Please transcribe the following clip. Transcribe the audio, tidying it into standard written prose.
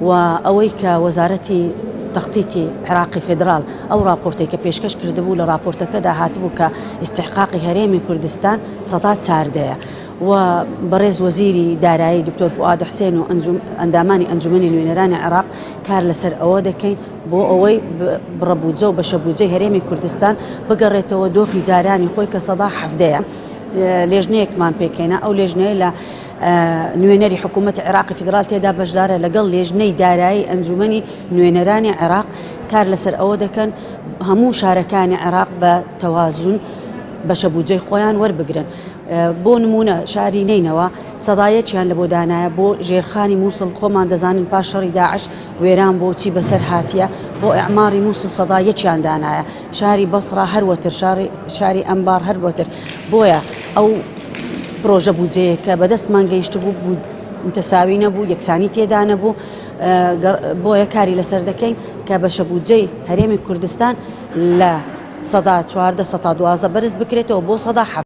و ئەوەی کە وەزارەتی تەختیتی عێراقی فیدراڵ ئەو ڕاپۆرتەی کە پێشکەش کردبوو لە ڕاپۆرتەکەدا هاتبوو کە ئیستیحقاقی هەرێمی کوردستان سەدا چاردەیە و بەڕێز وەزیری دارایی دکتۆر فوئاد حسێن و ئەندامانی ئەنجومەنی نوێنەرانی عێراق کار لەسەر ئەوە دەکەین بۆ ئەوەی بڕە بودجە و بەشە بودجەی هەرێمی کوردستان بگەڕێتەوە دۆخی جارانی خۆی کە سەدا حەڤدەیە. لێژنەیەکمان پێکهێنا، ئەو لێژنەیە لە نوێنەری حکوومەتی عێراقی فیدراڵ تێدا بەشدارە لەگەڵ لێژنەی دارایی ئەنجوومەنی نوێنەرانی عێراق کار لەسەر ئەوە دەکەن هەموو شارەکانی عێراق بە تەوازن بەشە بودجەی خۆیان وەربگرن. بۆ نموونە شاری نەینەوا سەدا یەکیان لە بۆ دانایە بۆ ژێرخانی مووسڵ خۆمان دەزانین پاش شەڕی داعش وێران بۆ چی بەسەر هاتیە بۆ ئیعماری مووسڵ سەدا یەکیان دانایە شاری بەسڕا هەر وەتر شاری شاری ئەنبار هەر وەتر بۆیە ئەو پرۆژە بودجەیە کە بەدەستمان گەیشتبوو متەساوی نەبوو یەکسانی تێدا نەبوو بۆیە کاری لەسەر دەکەین کە بەشە بودجەی هەرێمی کوردستان لە سەدا 14 سەدا 12 بەرز بکرێتەوە بۆ سەدا 7.